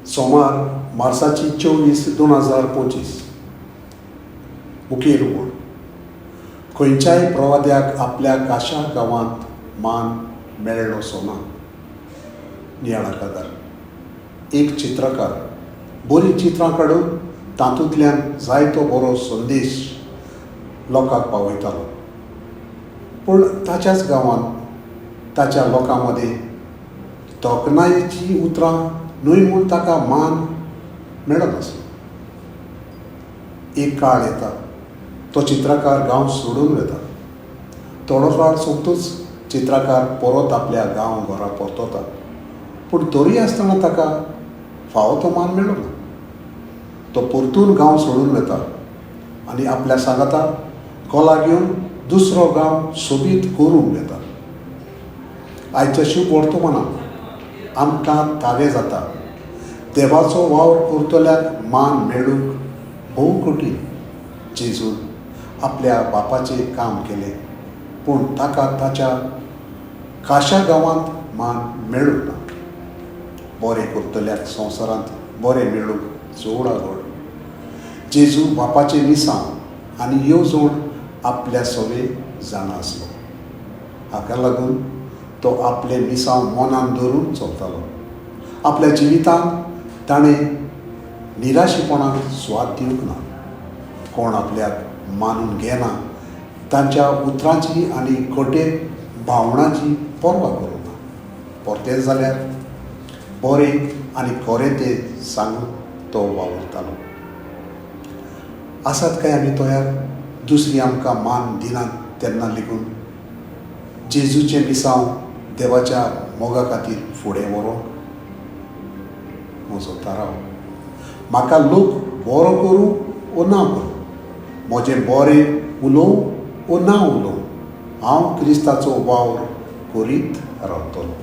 सोमार मार्साची 24 2025. मुखेल ओळ. खंयच्याय प्रवाद्याक आपल्या काशा गांवांत मान मेळ्ळोसो ना. नियाळा कादार. एक चित्रकार बरीं चित्रां काडून तातूंतल्यान जायतो बरो संदेश लोकांक पावयतालो, पूण ताच्याच गांवांत ताच्या लोकां मदें तोखणायेचीं उतरां न्हय म्हूण ताका मान मेळनासलो. एक काळ येता, तो चित्रकार गांव सोडून वता. थोडो काळ सोंपतूच चित्रकार परत आपल्या गांव घरा परतता, पूण तरी आसतना ताका फावो तो मान मेळना. तो परतून गांव सोडून वता आनी आपल्या सांगाता कला घेवन दुसरो गांव सोबीत करूंक वता. आयच्या शुभ वर्तमानांत आमकां तावे जाता, देवाचो वावर करतल्याक मान मेळूंक भोव कठीण. जेजून आपल्या बापाचें काम केलें, पूण ताका ताच्या काशा गांवांत मान मेळूंक ना. बरें करतल्याक संवसारांत बरें मेळूंक चड आगड. जेजू बापाचें मिसांव आनी येवजण आपल्या सवे जाणा आसलो. हाका लागून तो आपलें मिसांव मनान धरून चलतालो. आपल्या जिवितांत ताणें निराशेपणाक सुवात दिवंक ना. कोण आपल्याक मानून घेना तांच्या उतरांची आनी खोटे भावणाची पर्वा करूंक ना. परतें जाल्यार बरें आनी खरें तें सांगून तो वावुरतालो. आसात काय आमी तयार, दुसरी आमकां मान दिनात तेन्ना लेगून जेजूचें मिसांव देवाच्या मोगा खातीर फुडें व्हरूंक? म्हजो थाराव: म्हाका लोक बरो करूं वो ना करूं, म्हजें बरें उलोवं वो ना उलोवं, हांव क्रिस्ताचो वावर करीत रावतलो.